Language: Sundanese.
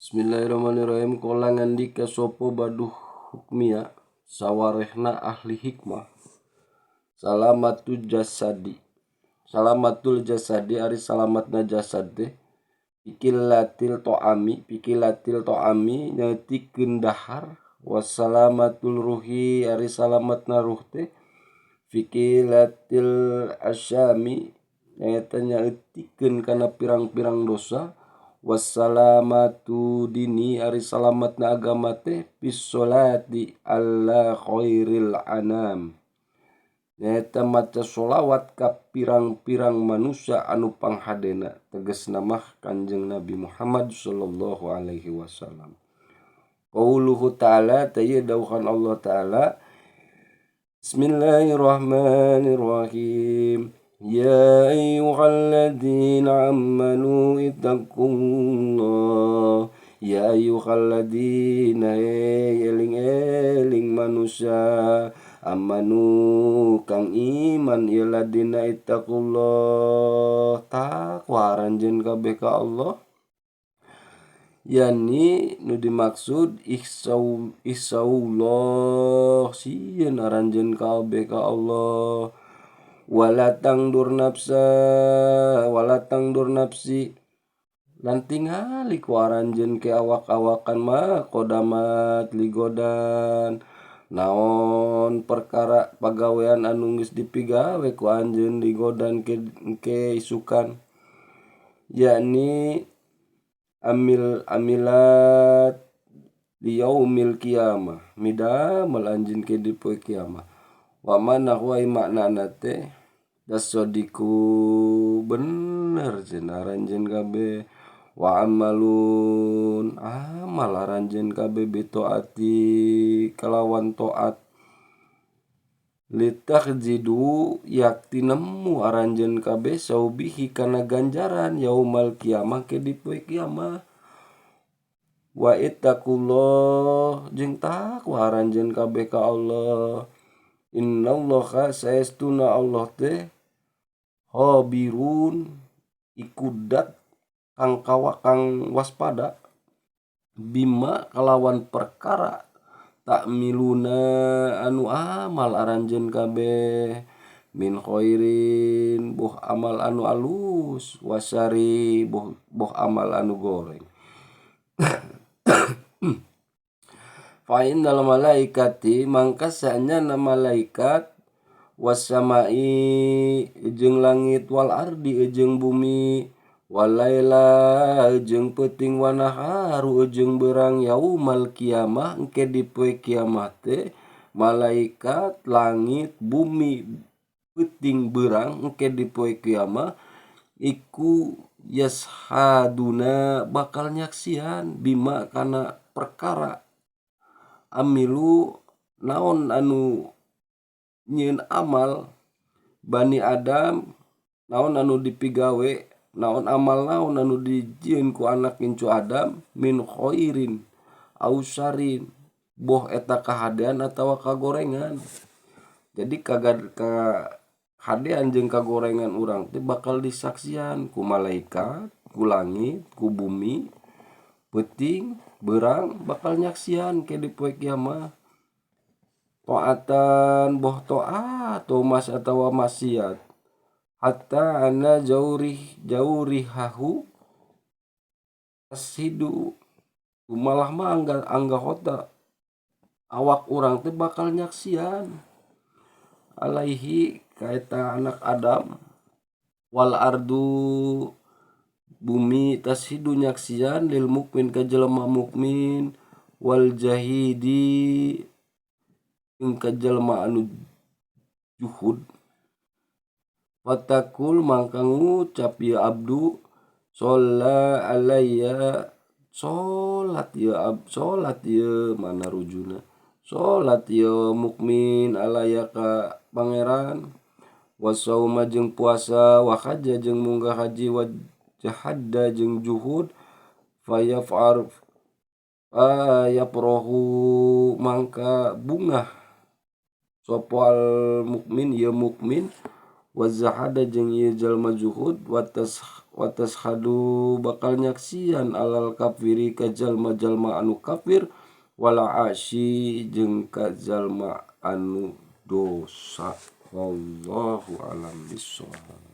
Bismillahirrahmanirrahim. Qala ngandika sapa baduh hukmia sawarehna ahli hikmah. Salamatul jasadi. Salamatul jasadi ari salamatna jasad teh pikilatil to'ami, pikilatil to'ami nyaetikeun dahar, wassalamatul ruhi ari salamatna ruh teh fikilatil asyami nyaeta nyaetikeun kana pirang-pirang dosa, wassalamatu dini ari salamatna agama teh bis-sholati alla khairil anam nyaeta maca sholawat ka pirang-pirang manusia anu panghadena, tegasna mah Kanjeng Nabi Muhammad sallallahu alaihi wasallam. Qauluhu ta'ala teh dawuhan Allah ta'ala. Bismillahirrahmanirrahim. Ya ayyuhalladzina amanu ittaqullah. Ya ayyuhalladzina eling-eling manusia amanu kang iman ieu ladina ittaqullah, takwa aranjeun kabeh ka Allah. Yani nu dimaksud ihsaullah, sieun aranjeun kabeh ka Allah. Wala tangdur nafsa, wala tangdur nafsi lan tingali ku aranjeun ke awak-awakan mah kodamat ligodan naon perkara pagawean anu geus dipigawe ku anjeun ligodan ke isukan, yakni amil amilat liyaumil qiyamah midamel anjeun ke di poe kiamah. Wa mana huwa maknana teh tasodiku bener cenah aranjeun kabeh, wa amalun amal aranjeun kabeh bitaati kalawan taat, litakhjidu yakti nemu aranjeun kabeh saubihi kana ganjaran yaumal kiamah ke di poe kiamah. Wa ittaqullah jeung takwa aranjeun kabeh ka Allah. Innallaha saestuna Allah teh khabirun ikudat kang kawa kang waspada bima kalawan perkara takmiluna anu amal aranjeun kabeh min khairin boh amal anu alus wasari boh amal anu goreng. Fa innal malaikati mangka sanyana malaikat wasamai jeung langit wal ardi jeung bumi walaila jeung peuting wanaharu jeung beurang yaumal kiamah engke di poe kiamah teh malaikat langit bumi peuting beurang engke di poe kiamah iku yashaduna bakal nyaksian bima kana perkara amilu naon anu nyieun amal Bani Adam, naon anu dipigawe, naon amal naon anu dijieun ku anak incu Adam min khairin au syarin boh eta kahadean atawa kagorengan. Jadi kahadean jeung kagorengan urang teh bakal disaksian ku malaikat, ku langit, ku bumi, peuting beurang bakal nyaksian ke di poe kiamah. Taatan boh taat mas atawa maksiat hatta ana jaurih jaurihahu tasidu malah mah angga hota awak urang teh bakal nyaksian alaihi kaeta anak Adam wal ardu bumi tashidu nyaksian lil mukmin ka jelema mukmin wal jahidi jeung ka jelema anu juhud. Fatakul mangka ngucap ya abdu sholla alayya sholat ya ab sholat ya mana rujuna sholat ya mukmin alayya ka pangeran wasauma jeung puasa wa haja jeung munggah haji wa jahadda jeung juhud fayaf'ar fayaprohu mangka bungah sapa al mukmin ya mukmin wa zahada jeung ieu jalma juhud wa Wa tashhadu bakal nyaksian alal kafiri ka jalma-jalma anu kafir, wala asi jeung ka jalma anu dosa. Wallahu alam bissawab.